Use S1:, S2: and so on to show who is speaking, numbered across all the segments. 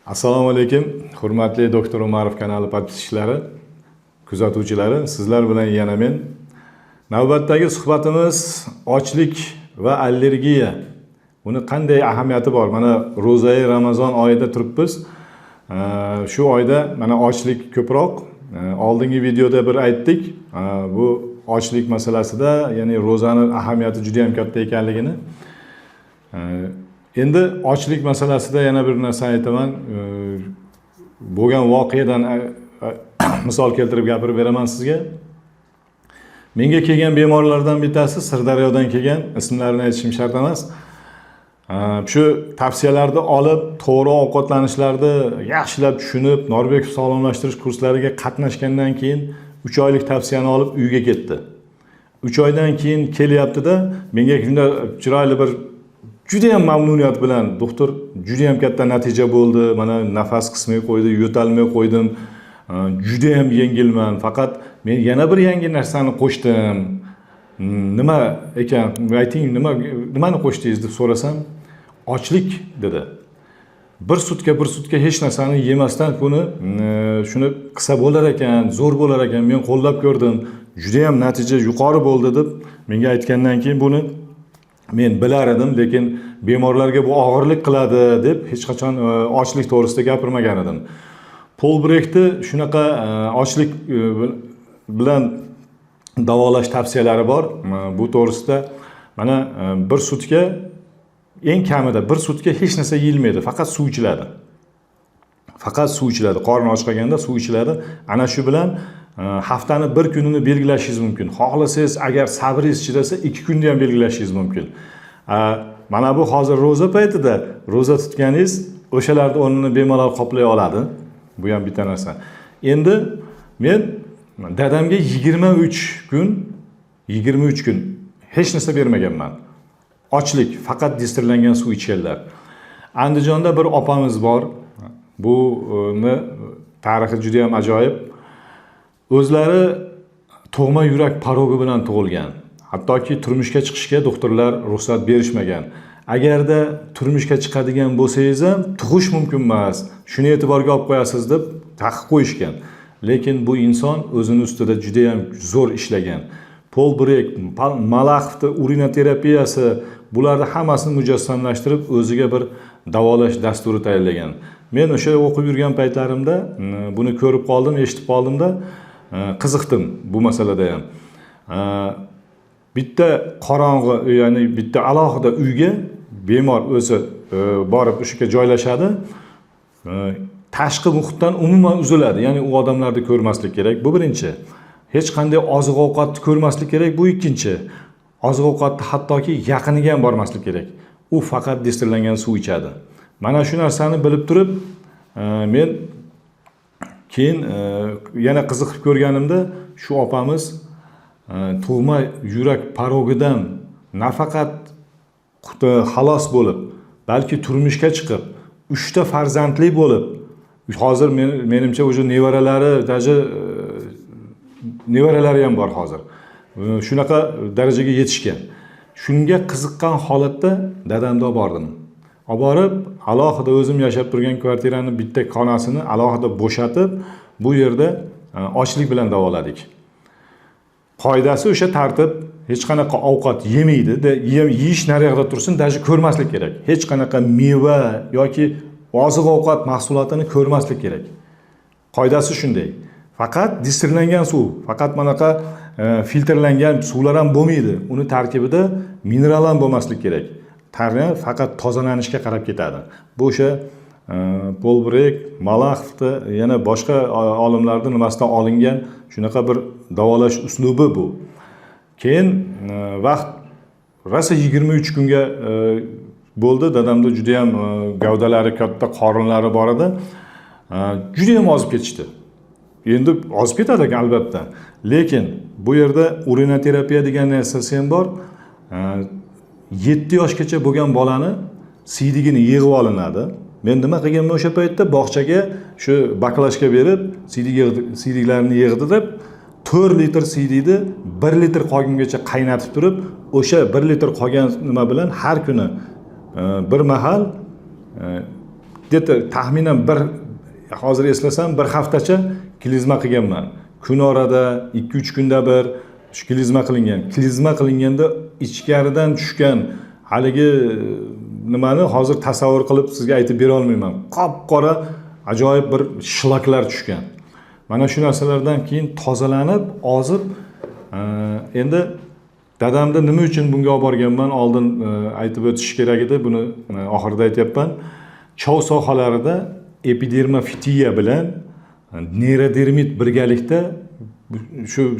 S1: Assalomu alaykum, hurmatli Doktor Umarov kanali подписчик lari, kuzatuvchilari, sizlar bilan yana men. Navbatdagi suhbatimiz ochlik va allergiya. Uni qanday ahamiyati bor? Mana ro'zai Ramazon oyida turibmiz. Shu oyda mana ochlik ko'proq. Oldingi videoda bir aytdik. Bu ochlik masalasida, ya'ni ro'zani ahamiyati juda ham katta ekanligini. Endi ochlik masalasida yana bir narsa aytaman. Bo'lgan voqeadan misol keltirib gapirib beraman sizga. Menga kelgan bemorlardan bittasi Sirdaryodan kelgan, ismlarini aytishim shart emas. Shu tavsiyalarni olib, to'g'ri ovqatlanishlarni yaxshilab tushunib, Norbekov sog'lomlashtirish kurslariga qatnashgandan keyin 3 oylik tavsiyani olib uyga ketdi. 3 oydan keyin kelyapti-da, menga shunda chiroyli bir, judayam mamnuniyat bilan: "Doktor, judayam katta natija bo'ldi, mana nafas qismay qo'ydi, yo'talmay qo'ydim, judayam yengilman, faqat men yana bir yangi narsani qo'shdim." "Nima ekan, ayting, nimani qo'shdingiz?" deb so'rasam, "Ochlik", dedi. Bir sutka hech narsani yemasdan buni shuni qilsa bo'lar ekan, zo'r bo'lar ekan, men qo'llab ko'rdim, judayam natija yuqori bo'ldi, deb menga aytgandan keyin, buni men bilar edim, lekin bemorlarga bu og'irlik qiladi deb hech qachon ochlik to'g'risida gapirmagan edim. Pol Brekni shunaqa ochlik bilan davolash tavsiyalari bor. Bu to'g'risida mana bir sutka, eng kamida bir sutka hech narsa yeyilmaydi, faqat suv ichiladi. Faqat suv ichiladi, qorni och qolganda suv ichiladi. Ana shu bilan haftani bir kunini belgilashingiz mumkin. Xohlasangiz, agar sabringiz chidasa, 2 kunni ham belgilashingiz mumkin. Mana bu hozir ro'za paytida ro'za tutganingiz o'shalarni o'rnini bemalol qoplay oladi. Bu ham bitta narsa. Endi men dadamga 23 kun, 23 kun hech narsa bermaganman. Ochlik, faqat distillangan suv ichganlar. Andijonda bir opamiz bor. Buni tarixi juda ham ajoyib. O'zlari tug'ma yurak порок i bilan tug'ilgan. Hattoki turmushga chiqishga doktorlar ruxsat berishmagan. Agarda turmushga chiqadigan bo'lsangiz ham, tug'ish mumkin emas, shuni e'tiborga olib qo'yasiz, deb taqiq qo'yishgan. Lekin bu inson o'zini ustida juda ham zo'r ishlagan. Pol Brek, Malaxovni urinoterapiyasi, bularni hammasini mujassamlashtirib, o'ziga bir davolash dasturi tayyorlagan. Men o'sha o'qib yurgan paytlarimda buni ko'rib qoldim, eshitib qoldimda, qiziqdim bu masalada ham. Bitta qorong'i, ya'ni bitta alohida uyga bemor o'zi borib, o'sha yerga joylashadi. Tashqi muhitdan umuman uziladi, ya'ni u odamlarni ko'rmaslik kerak, bu birinchi. Hech qanday oziq ovqatni ko'rmaslik kerak, bu ikkinchi. Oziq ovqatni hattoki yaqiniga ham bormaslik kerak. U faqat distillangan suv ichadi. Mana shu narsani bilib turib, men keyin yana qiziqib ko'rganimda, shu opamiz tug'ma yurak порок idan nafaqat xalos bo'lib, balki turmushga chiqib, uchta farzandli bo'lib, hozir menimcha уже nevaralari, даже nevaralari ham bor hozir. Shunaqa darajaga yetishgan. Shunga qiziqqan holatda dadamni olib bordim. Olib borib, alohida o'zim yashab turgan kvartirani bitta xonasini alohida bo'shatib, bu yerda ochlik bilan davoladik. Qoidasi o'sha tartib: hech qanaqa ovqat yemaydi, yeyish naryoqda tursin, даже ko'rmaslik kerak. Hech qanaqa meva yoki oziq ovqat mahsulotini ko'rmaslik kerak. Qoidasi shunday. Faqat distillangan suv, faqat manaqa filtrlangan suvlar ham bo'lmaydi. Uni tarkibida mineral ham bo'lmaslik kerak. Tana faqat tozalanishga qarab ketadi. Bu o'sha Pol Brek, Malaxovni, yana boshqa olimlarni nimasidan olingan shunaqa bir davolash uslubi bu. Keyin vaqt rosa 23 kunga bo'ldi. Dadamda judayam gavdalari katta, qorinlari bor edi. Judayam ozib ketishdi. Endi ozib ketadi ekan albatta, lekin bu yerda urinoterapiya degan narsasi ham bor. 7 yoshgacha bo'lgan bolani siydigini yig'ib olinadi. Men nima qilganman o'sha paytda? Bog'chaga shu баклажка berib, siydik, siydiklarini yig'dirib, 4 litr siydikni 1 litr qolgungacha qaynatib turib, o'sha 1 litr qolgan nima bilan har kuni bir mahal. Где-то taxminan bir, hozir eslasam, bir haftacha klizma qilganman. Kun orada 2-3 kunda bir shu klizma qilingan. Klizma qilinganda ichkaridan tushgan haligi nimani hozir tasavvur qilib sizga aytib bera olmayman. Qop qora ajoyib bir shlaklar tushgan. Mana shu narsalardan keyin tozalanib, ozib, endi dadamni nima uchun bunga olib borganman, oldin aytib o'tish kerak edi, buni oxirida aytyapman. Chov sohalarida epidermofitiya bilan neyrodermit birgalikda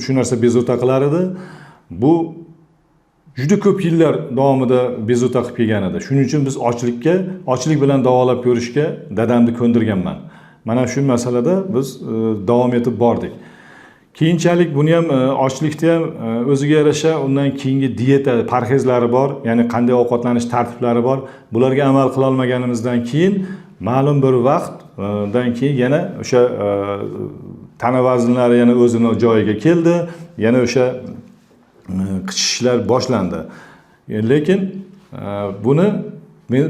S1: shu narsa bezovta qilar edi. Bu juda ko'p yillar davomida bezovta qilib kelgan edi. Shuning uchun biz ochlik bilan davolab ko'rishga dadamni ko'ndirganman. Mana shu masalada biz davom etib bordik. Keyinchalik buni ham, ochlikni ham o'ziga yarasha undan keyingi dieta parhezlari bor, ya'ni qanday ovqatlanish tartiblari bor. Bularga amal qilolmaganimizdan keyin ma'lum bir vaqtdan keyin yana o'sha tana vaznlari yana o'zini joyiga keldi, yana o'sha qichishishlar boshlandi. Lekin buni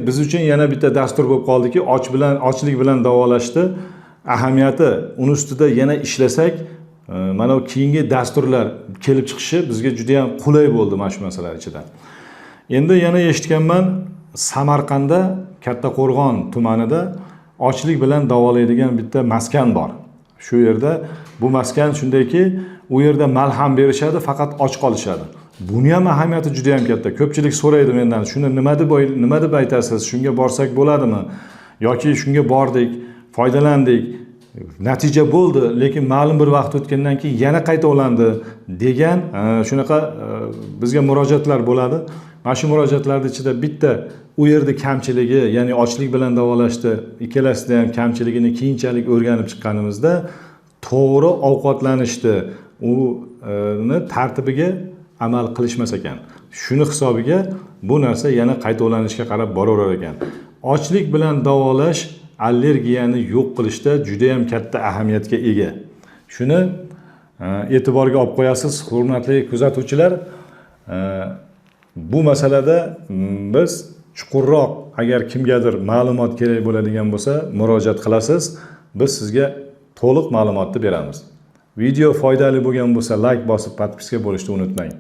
S1: biz uchun yana bitta dastur bo'lib qoldiki, ochlik bilan davolashni ahamiyati, uni ustida yana ishlasak, mana bu keyingi dasturlar kelib chiqishi bizga juda yam qulay bo'ldi mana shu masalalar ichida. Endi yana eshitganman, Samarqandda, Kattaqo'rg'on tumanida ochlik bilan davolaydigan bitta maskan bor. Shu yerda, bu maskan shundayki, u yerda malham berishadi, faqat och qolishadi. Buni ham ahamiyati juda yam katta. Ko'pchilik so'raydi mendan, shuni nima deb aytasiz, shunga borsak bo'ladimi yoki shunga bordik, foydalandik, natija bo'ldi, lekin ma'lum bir vaqt o'tgandan keyin yana qayta degan shunaqa bizga murojaatlar bo'ladi. Mana shu murojaatlarni ichida bitta u yerda kamchiligi, ya'ni ochlik bilan davolashni ikkalasida ham kamchiligini keyinchalik o'rganib chiqqanimizda, to'g'ri ovqatlanishni uni tartibiga amal qilishmas ekan. Shuni hisobiga bu narsa yana qaytalanishga qarab boraverar ekan. Ochlik bilan davolash allergiyani yo'q qilishda judayam katta ahamiyatga ega. Shuni e'tiborga olib qo'yasiz, hurmatli kuzatuvchilar. Bu masalada biz chuqurroq, agar kimgadir ma'lumot kerak bo'ladigan bo'lsa, murojaat qilasiz, biz sizga to'liq ma'lumotni beramiz. Video foydali bo'lgan bo'lsa, layk bosib, подписка bo'lishni unutmang.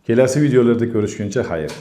S1: Kelasi videolarda ko'rishguncha xayr.